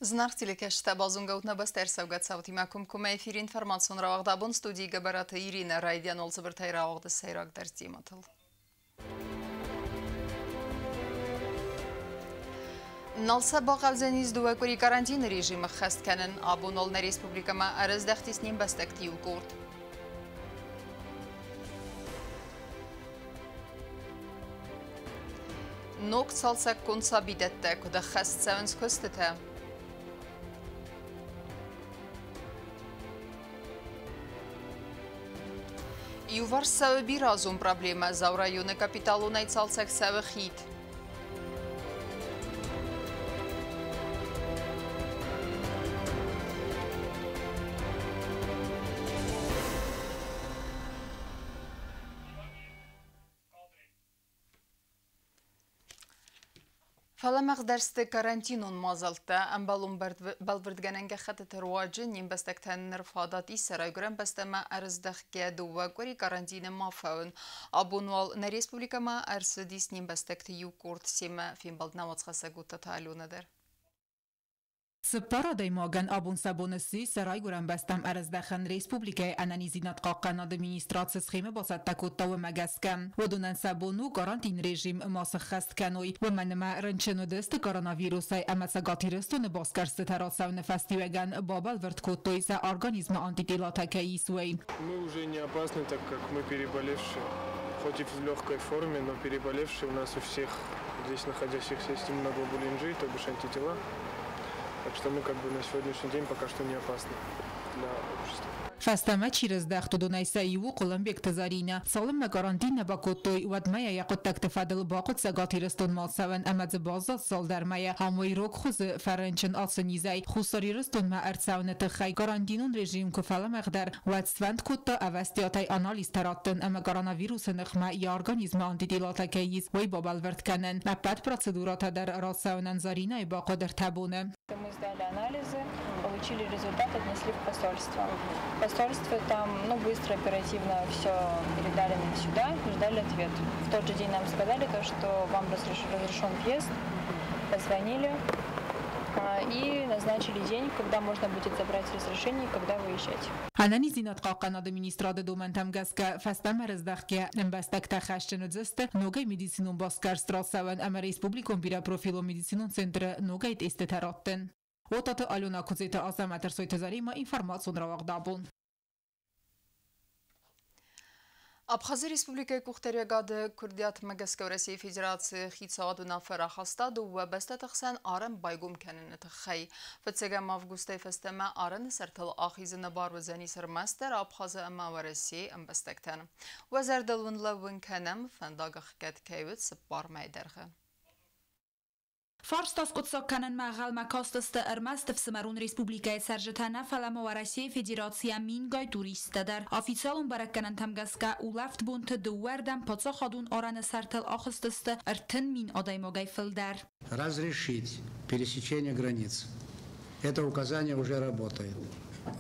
Зынаргъ телекӕсджытӕ, базонгӕ ут нӕ бӕстӕ ӕрцӕугӕ цаутимӕ комкоммӕ эфиры информацион рауагъд абон студийы Гӕбӕраты Иринӕ райдиан цыбыртӕй рауагъды сӕйрагдӕр темӕтыл. Нал сӕ бахъӕудзӕнис дыууӕ къуыри карантины режимы ххӕст кӕнын. Абон уал нӕ республикӕмӕ ӕрӕздӕхтис не мбӕстӕгты иу къорд. Ног цалцӕггонд сабидӕттӕ куыд ӕххӕст цӕуынц куыстытӕ? Иуварс цӕуы бирӕазон проблемӕ. Дзау районы капиталонӕй цалцӕг цӕуы хид. Фӕлӕмӕгъдӕр сты карантинон мадзӕлттӕ. Ӕмбӕлон бӕлвырдгӕнӕн гӕххӕттыты руаджы не мбӕстӕгтӕн ныр фадат ис сӕ райгуырӕн бӕстӕмӕ ӕрыздӕхгӕ дыууӕ къуыри карантины ма фӕуын. Абон уал нӕ республикӕмӕ ӕрцыдис не мбӕстӕгты иу къорд, семӕ фембӕлд нӕ уацхӕссӕг Уттаты Аленӕ дӕр. Цыппар адӕймагӕн абон сӕ бон сси сӕ райгуырӕн бӕстӕм ӕрӕздӕхӕн республикӕйы ӕнӕниздзинад хъахъхъӕнады министрад цы схемӕ бацӕттӕ кодта, уымӕ гӕсгӕ. Уыдонӕн сӕ бон у карантин режим ма сыххӕст кӕной, уымӕн ӕмӕ рынчын уыдысты коронавирусӕй ӕмӕ Цӕгат Ирыстоны басгӕрстытӕ рацӕуыны фӕстиуӕгӕн бабӕлвырд кодтой, сӕ организмы антителатӕ кӕй ис, уый. Мы уже не опасны, так как мы переболевшие, хоть и в легкой форме, но переболевшие у нас у всех здесь находящихся есть иммуноглобулин G, то бишь антитела. Так что мы как бы на сегодняшний день пока что не опасны для общества. Фӕстӕмӕ чи рыздӕхт, уыдонӕй сӕ иу Хъуылымбегты Зӕринӕ. Цалынмӕ карантин нӕ бакодтой, уӕдмӕ йӕ йӕ хъуыддӕгты фӕдыл бахъуыд Цӕгат Ирыстонмӕ ацӕуӕн ӕмӕ дзы баззад цалдӕр мӕйы. Ам уый рог хуызы фӕрынчын ацы низӕй. Хуссар Ирыстонмӕ ӕрцӕуыны тыххӕй карантинон режим куы фӕлӕмӕгъдӕр, уӕд сфӕнд кодта ӕвӕстиатӕй анализтӕ раттын ӕмӕ коронавирусы ныхмӕ йӕ организмы антителатӕ кӕй ис, уый бабӕлвырд кӕнын. Ӕппӕт процедурӕтӕ дӕр рацӕуынӕн Зӕринӕйы бахъуыд ӕртӕ боны. Мы сдали анализы, получили результат, отнесли в посольство. Посольство там, ну, быстро, оперативно все передали нам сюда, ждали ответ. В тот же день нам сказали то, что вам разрешен въезд, позвонили и назначили день, когда можно будет забрать разрешение и когда выезжать. Ӕнӕниздзинад хъахъхъӕнады министрады домӕнтӕм гӕсгӕ фӕстӕмӕ рыздӕхгӕ ӕмбӕстӕгтӕ хӕсджын уыдзысты ногӕй медицинон басгӕрст рацӕуӕн ӕмӕ республикон бирӕпрофилон медицинон центры ногӕй тестытӕ раттын. Отаты Алена, Куыдзеты Азӕмӕт, Ӕрсойты Заремӕ, информацион рауагъд абон. Абхазы Республикӕйы къухдариуӕгады куырдиатмӕ гӕсгӕ Уӕрӕсейы Федерацийы хицауад уынаффӕ рахаста дыууӕ бӕстӕты хсӕн арӕн байгом кӕныны тыххӕй. Фыццӕгӕм августӕй фӕстӕмӕ арӕны сӕртыл ахизыны бар уыдзӕнис ӕрмӕстдӕр Абхазы ӕмӕ Уӕрӕсейы ӕмбӕстӕгтӕн. Уӕ зӕрдыл уын лӕууын кӕнӕм, фӕндаг ӕхгӕд кӕй уыд 4 мӕйы дӕргъы. Фарста скъуыддзаг кӕнынмӕ ӕнхъӕлмӕ кастысты ӕрмӕст ӕфсымӕрон республикӕйы цӕрджытӕ нӕ, фӕлӕ ма Уӕрӕсейы Федерацийӕ мингай туристтӕ дӕр. Официалон бӕрӕггӕнӕнтӕм гӕсгӕ, улӕфт бонты дыууӕрдӕм паддзахадон арӕны сӕртыл ахызтысты 30 000 адӕймагӕй фылдӕр. Разрешить пересечение границ. Это указание уже работает.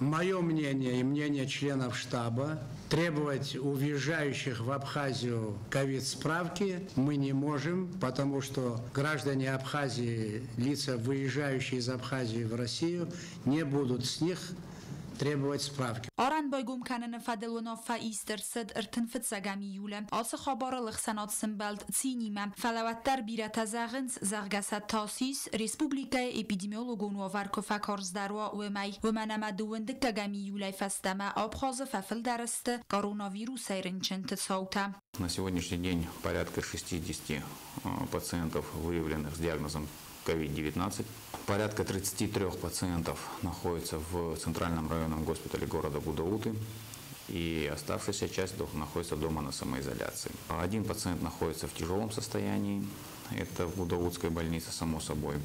Мое мнение и мнение членов штаба: требовать у въезжающих в Абхазию ковид-справки мы не можем, потому что граждане Абхазии, лица, выезжающие из Абхазии в Россию, не будут с них требовать справки. Арӕн байгом кӕныны фӕдыл уынаффӕ ист ӕрцыд 31 июлы. Ацы хабарыл ӕхсӕнад сӕмбӕлд цинимӕ. Фӕлӕ уӕддӕр бирӕтӕ зӕгъынц, зӕгъгӕ сӕ тас ис, республикӕйы эпидемиологон уавӕр куы фӕкарздӕр уа, уымӕй. Уымӕн ӕмӕ 22 июлӕй фӕстӕмӕ Абхазы фӕфылдӕр сты коронавирусӕй рынчынты цаутӕ. На сегодняшний день порядка 60 пациентов, выявленных с диагнозом COVID-19. Порядка 33 пациентов находятся в Центральном районном госпитале города Гудауты, и оставшаяся часть находится дома на самоизоляции. Один пациент находится в тяжелом состоянии, это в Гудаутской больнице, само собой.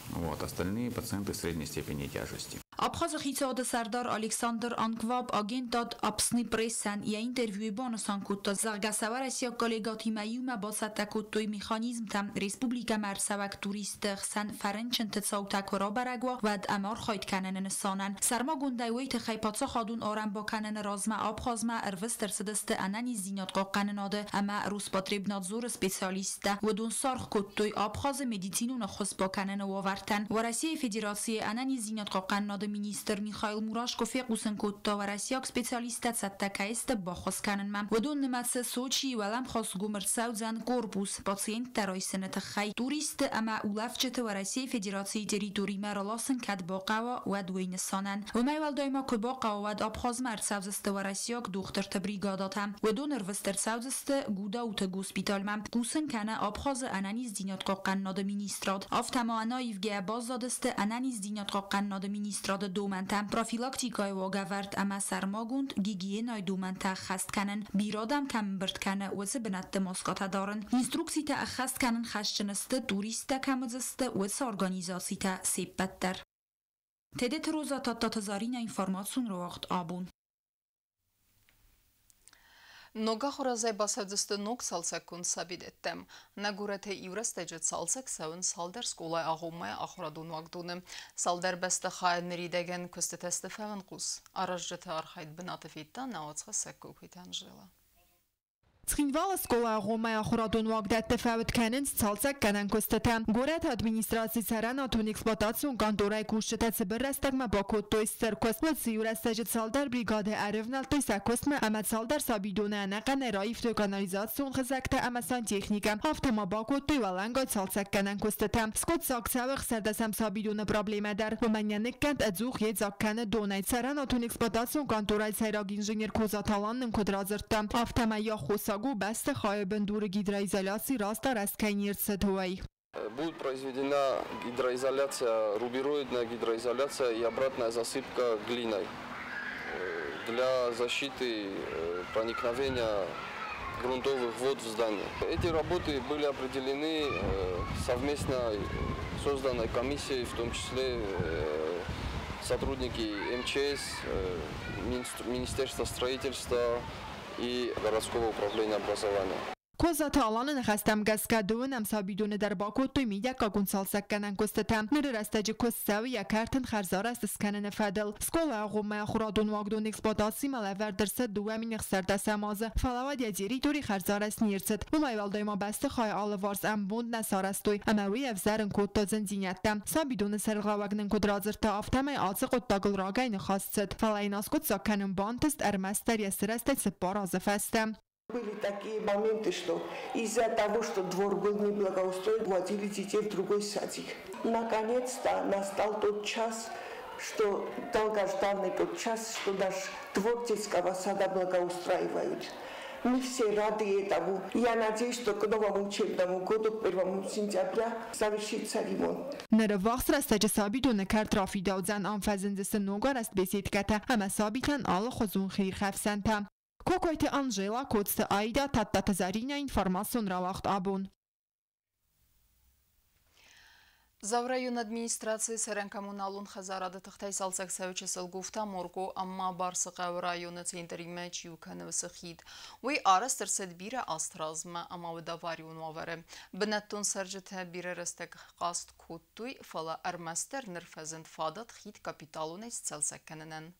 Вот, остальные пациенты средней степени тяжести. Абхазы хицауады сӕрдар Александр Анкваб агентад Апсны Пресс-ӕн йӕ интервьюйы банысан кодта, зӕгъгӕ, сӕ уӕрӕсейаг коллегӕтимӕ иумӕ бацӕттӕ кодтой механизмтӕ, республикӕмӕ ӕрцӕуӕг туристты хсӕн фӕрынчынты цаутӕ куы рабӕрӕг уа, уӕд ӕмархайд кӕныны нысанӕн. Сӕрмагондӕй уый тыххӕй паддзахадон арӕн бакӕныны размӕ Абхазмӕ ӕрвыст ӕрцыдысты ӕнӕниздзинад хъахъхъӕнынады ӕмӕ Роспотребнадзоры специалисттӕ. Уыдон саргъ кодтой Абхазы медицинон ӕххуыс бакӕныны уавӕртӕн. Уӕрӕсейы Федерацийы ӕнӕниздзинад хъахъхъӕнынады министр Михаил Мурашко фехъусын кодта, уӕрӕсейаг специалисттӕ цӕттӕ кӕй сты баххуыс кӕнынмӕ. Уыдон нымӕцы Сочийы уӕлӕмхас гом ӕрцӕудзӕн корпус пациенттӕ райсыны тыххӕй. Туристты ӕмӕ улӕфджыты Уӕрӕсейы Федерацийы территоримӕ раласын кӕд бахъӕуа, уӕд уый нысанӕн. Уымӕй уӕлдай ма куы бахъӕуа, уӕд Абхазмӕ ӕрцӕудзысты уӕрӕсейаг дохтырты бригадӕтӕ. Уыдон ӕрвыст ӕрцӕудзысты Гудауты госпиталмӕ, хъусын кӕны Абхазы ӕнӕниздзинад хъахъхъӕнынады министрад. Афтӕ ма ӕнӕаивгӕйӕ баззадысты ӕнӕниздзинад хъахъхъӕнынады министрады домӕнтӕ, профилактикӕйы уагӕвӕрд ӕмӕ сӕрмагонд гигиенӕйы домӕнтӕ ӕххӕст кӕнын, бирӕ адӕм кӕм ӕмбырд кӕны, уыцы бынӕтты маскӕтӕ дарын. Инструкцитӕ ӕххӕст кӕнын хӕсджын сты, туристтӕ кӕм уыдзысты, уыцы организацитӕ се ппӕт дӕр. Тедеты Роза, Тадтаты Заринӕ, информацион рауагъд «Абон». Ног ахуыразӕй бацӕудзысты ног цалцӕггонд сабидӕттӕм. Нӕ горӕты иу рӕстӕджы цалцӕг цӕуынц цалдӕр скъолайы агъоммӕ ахуырадон уагдоны. Цалдӕр бӕстыхайы ныридӕгӕн куыстытӕ сты фӕуынхъус. Аразджыты архайд бынаты федта нӕ уацхӕссӕг Кокойты Анжела. Цхинвалы скъолайы ахуырадон уагдӕттӕ фӕуд кӕнынц цалцӕггӕнӕн куыстытӕ. Горӕты администрацийы цӕрӕнуатон эксплуатацион къанторӕйы кусджытӕ цыбыр рӕстӕгмӕ бакодтой стыр куыст. Уыцы иу рӕстӕджы цалдӕр бригады ӕрывнӕлдтой сӕ куыстмӕ ӕмӕ цалдӕр сабидоны ӕнӕхъӕнӕй раивтой канализацион хызӕгтӕ ӕмӕ сантехникӕ. Афтӕ ма бакодтой уӕлӕнгай цалцӕггӕнӕн куыстытӕ. Скъуыддзаг цӕуы 16-ӕм сабидоны проблемӕ дӕр. Уымӕн йӕ ныккӕнд ӕдзух йедзаг кӕны донӕй. Цӕрӕнуатон эксплуатацион къанторӕйы сӕйраг инженер Козаты Алан нын куыд радзырдта, афтӕмӕй йӕ аххосаг у бӕстыхайы бындуры гидроизоляци раст арӕзт кӕй не рцыд, уый. Будет произведена гидроизоляция, рубероидная гидроизоляция и обратная засыпка глиной для защиты проникновения грунтовых вод в здание. Эти работы были определены совместно созданной комиссией, в том числе сотрудники МЧС, Министерства строительства и городского управления образования. Козаты Аланы ныхӕстӕм гӕсгӕ дыууынӕм сабидоны дӕр бакодтой мидӕггагон цалцӕггӕнӕн куыстытӕ. Ныры рӕстӕджы куыст цӕуы йӕ кӕрт ын хӕрзарӕзт скӕныны фӕдыл. Скъолайы агъоммӕ ахуырадон уагдоны эксплуатацимӕ лӕвӕрд ӕрцыд 2016 азы, фӕлӕ уӕд йӕ территори хӕрзарӕзт не рцыд. Уымӕй уӕлдай ма бӕстыхайы алыварс ӕмбонд нӕ сарӕзтой, ӕмӕ уый ӕвзӕрын кодта зындзинӕдтӕ. Сабидоны сӕргълӕууӕг нын куыд радзырдта, афтӕмӕй ацы хъуыддагыл рагӕй ныхас цыд, фӕлӕ йын аскъуыддзаг кӕнын бантыст ӕрмӕстдӕр йӕ сырӕзтӕй 4 азы фӕстӕ. Были такие моменты, что из-за того, что двор был не благоустроен, водили детей в другой садик. Наконец-то настал тот час, что долгожданный тот час, что наш двор детского сада благоустраивают. Мы все рады этому. Я надеюсь, что к новому учебному году, к 1 сентября, завершится ремонт. Ныры ввахс рӕстӕджы сабидоны кӕрт рафидаудзӕн, ам фӕзындзысты ногарӕзт беседкӕтӕ ӕмӕ сабитӕн алыхуызон хиирхӕфсӕнтӕ. Кокойты Анжела, Коцты Аида, Тадтаты Заринӕ, информацион рауагъд «Абон». Дзауы районы администрацийы цӕрӕн коммуналон хӕдзарады тыхтӕй цалцӕг цӕуы чысыл Гуфта, Морго ӕмӕ Барсыхъӕуы районы центримӕ чи у кӕны, уыцы хид. Уый арӕзт ӕрцыд бирӕ азты размӕ ӕмӕ уыд аварион уавӕры. Бынӕттон цӕрджытӕ бирӕ рӕстӕг хъаст кодтой, фӕлӕ ӕрмӕстдӕр ныр фӕзынд фадат хид капиталонӕй сцалцӕг кӕнынӕн.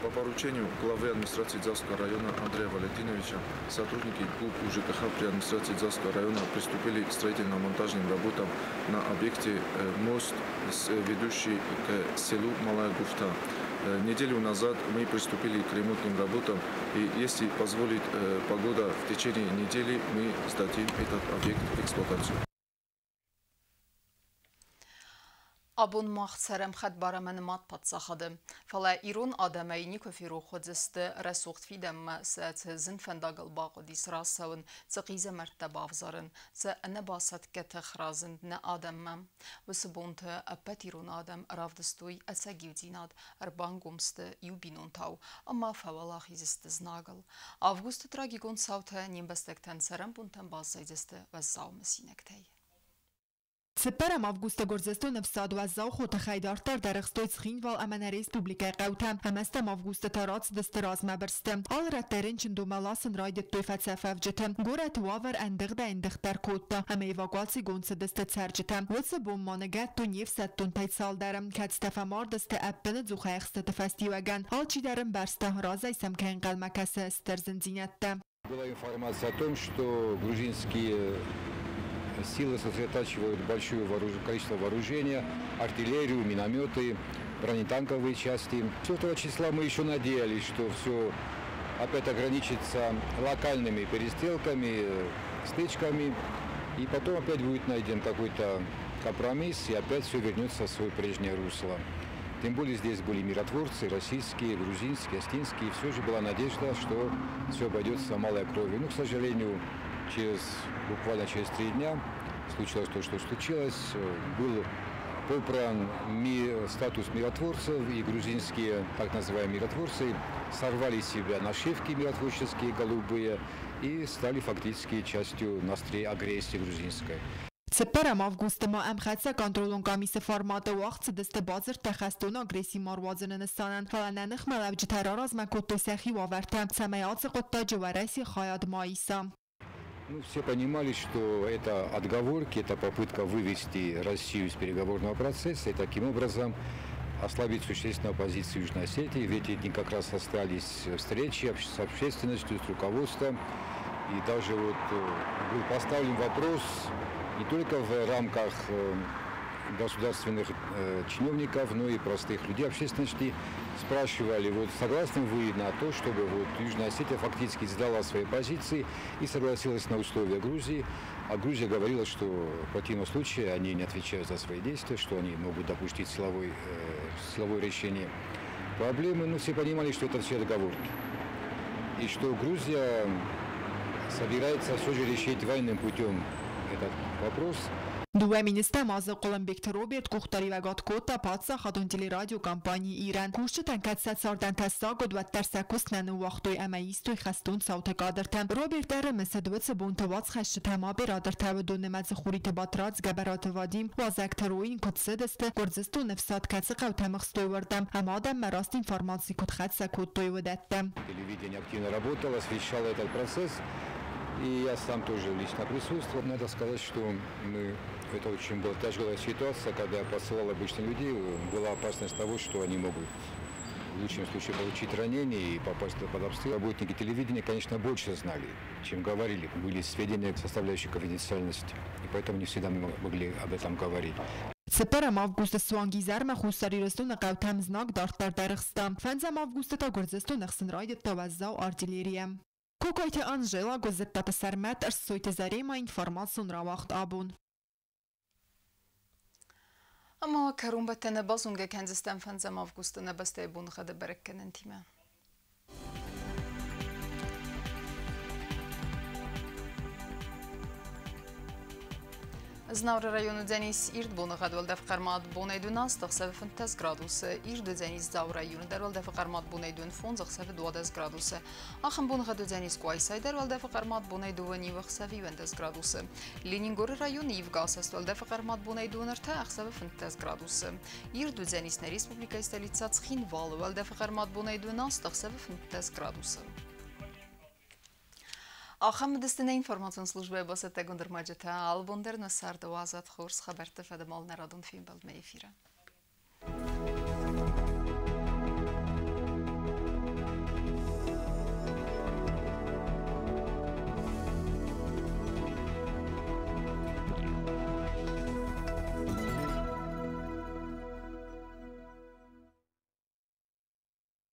По поручению главы администрации Дзауского района Андрея Валентиновича сотрудники ГУП УЖКХ при администрации Дзауского района приступили к строительно-монтажным работам на объекте мост, ведущий к селу Малая Гуфта. Неделю назад мы приступили к ремонтным работам, и если позволит погода, в течение недели мы сдадим этот объект в эксплуатацию. Абон мах цӕрӕм хӕдбар ӕмӕ нымад паддзахады. Фӕлӕ ирон адӕмӕй никуы ферох уыдзысты рӕсугъд фидӕнмӕ сӕ цы зын фӕндагыл бахъуыдис рацӕуын, цы хъизӕмӕрттӕ бавзарын, цы ӕнӕбасӕтгӕ тых разынд нӕ адӕммӕ. Уыцы бонты ӕппӕт ирон адӕм равдыстой ӕцӕг иудзинад, ӕрбангом сты иу бинонтау ӕмӕ фӕуӕлахиз сты знагыл. Августы трагикон цаутӕ не мбӕстӕгтӕн цӕрӕнбонтӕм баззайдзысты уӕззау мысинӕгтӕй. 4 августы Гуырдзыстоны ӕфсад уӕззау хотыхӕй дарддӕр дӕр ӕхстой Цхинвал ӕмӕ нӕ республикӕйы хъӕутӕ. Ӕмӕстӕм августы та рацыдысты размӕбырсты. Алы рӕттӕй рынчындонмӕ ласын райдыдтой фӕцӕфӕвджыты. Горӕты уавӕр ӕндыгъдӕй-ӕндыгъддӕр кодта, ӕмӕ эвакуацигонд цыдысты цӕрджытӕ. Уыцы бон ма ныгӕдтой не фсӕддонтӕй цалдӕры, кӕцытӕ фӕмард сты ӕппынӕдзухӕй ӕхстыты фӕстиуӕгӕн. Алчидӕр ӕмбӕрста, разӕй сӕм кӕй ӕнхъӕлмӕ кӕсы стыр зындзинӕдтӕ. Была информация о том, что грузинские силы сосредотачивают большое количество вооружения, артиллерию, минометы, бронетанковые части. 4 числа мы еще надеялись, что все опять ограничится локальными перестрелками, стычками, и потом опять будет найден какой-то компромисс, и опять все вернется в свое прежнее русло. Тем более здесь были миротворцы, российские, грузинские, остинские. Все же была надежда, что все обойдется малой кровью. Но, к сожалению, буквально через 3 дня случилось то, что случилось. Был попран статус миротворцев, и грузинские так называемые миротворцы сорвали с себя нашивки миротворческие голубые и стали фактически частью агрессии грузинской. 4 августы ма ӕмхӕццӕ контролон къамисы форматы уагъд цыдысты бадзырдтӕ хӕстон агресси ма руадзыны нысанӕн, фӕлӕ нӕ ныхмӕлӕуджытӕ раразмӕ кодтой сӕхи уавӕртӕ, цӕмӕй ацы хъуыддаджы Уӕрӕсе хайад ма иса. Ну, все понимали, что это отговорки, это попытка вывести Россию из переговорного процесса и таким образом ослабить существенно позицию Южной Осетии. В эти дни как раз состоялись встречи с общественностью, с руководством. И даже вот был поставлен вопрос не только в рамках государственных чиновников, но и простых людей общественности. Спрашивали, вот согласны вы на то, чтобы вот Южная Осетия фактически сдала свои позиции и согласилась на условия Грузии. А Грузия говорила, что в противном случае они не отвечают за свои действия, что они могут допустить силовое решение проблемы. Но все понимали, что это все договорки. И что Грузия собирается все же решить военным путем этот вопрос. Дыууӕ министӕм азы Хъуылымбегты Роберт къухдариуӕгад кодта паддзахадон телерадиокомпани «Ирӕн». Кусджытӕн кӕд сӕ цардӕн тӕссаг уыд, уӕддӕр сӕ куыст нӕ ныууагътой ӕмӕ истой хӕстон цауты кадртӕ. Роберт ӕрымысыд уыцы бонты уацхӕсджытӕ ма оператортӕ, уыдон нымӕцы Хуриты Батрадз, Гӕбӕраты Вадим, Уазӕгты Роин куыд цыдысты, Гуырдзыстоны ӕфсад кӕцы хъӕутӕм ӕхстой уырдӕм, ӕмӕ адӕммӕ раст информаци куыд хӕццӕ кодтой, уыдӕттӕ. Телевидение активно работало, освещало этот процесс. И я сам тоже лично присутствовал. Надо сказать, что это очень была тяжелая ситуация, когда я посылал обычных людей, была опасность того, что они могут в лучшем случае получить ранение и попасть под обстрел. Работники телевидения, конечно, больше знали, чем говорили. Были сведения, составляющие конфиденциальность, и поэтому не всегда мы могли об этом говорить. 4 августы суанг изӕрмӕ Хуссар Ирыстоны хъӕутӕм знаг дарддӕр дӕр ӕхста. 5 августы та Гуырдзыстоны ӕхсын райдыдта уӕззау артиллерийӕ. Кокойты Анжела, Гуыззыттаты Сӕрмӕт, Ӕрсойты Зарема, информацион рауагъд «Абон». Ӕмӕ кӕронбӕттӕны базонгӕ кӕндзыстӕм 5 августы нӕ бӕстӕйы боныгъӕды бӕрӕггӕнӕнтимӕ. Знауыры районы уыдзӕнис ирд боныгъӕд, уӕлдӕф хъӕрмад бонӕй 12, ӕхсӕвы 15 градусы. Ирд уыдзӕнис Дзауы районы дӕр, уӕлдӕфы хъӕрмад бонӕй 25, ӕхсӕвы 12 градусы. Ахӕм боныгъӕд уыдзӕнис Къуайсайы дӕр, уӕлдӕфы хъӕрмад бонӕй 2 ӕхсӕвы 11 градусы. Ленингоры районы ивгӕ асӕст, уӕлдӕфы хъӕрмад бонӕй 23, ӕхсӕвы 15 градусы. Ирд уыдзӕнис нӕ республикӕйы столицӕ Цхинвалы, уӕлдӕфы хъӕрмад бонӕй 12, ӕхсӕвы 15 градусы. Ахӕм уыдысты нӕ информацион службӕйы бацӕттӕгонд ӕрмӕджытӕ. Алы бон дӕр нӕ царды уадзӕд хорз хабӕртты фӕдыл нӕ радон фембӕлдмӕ эфиры.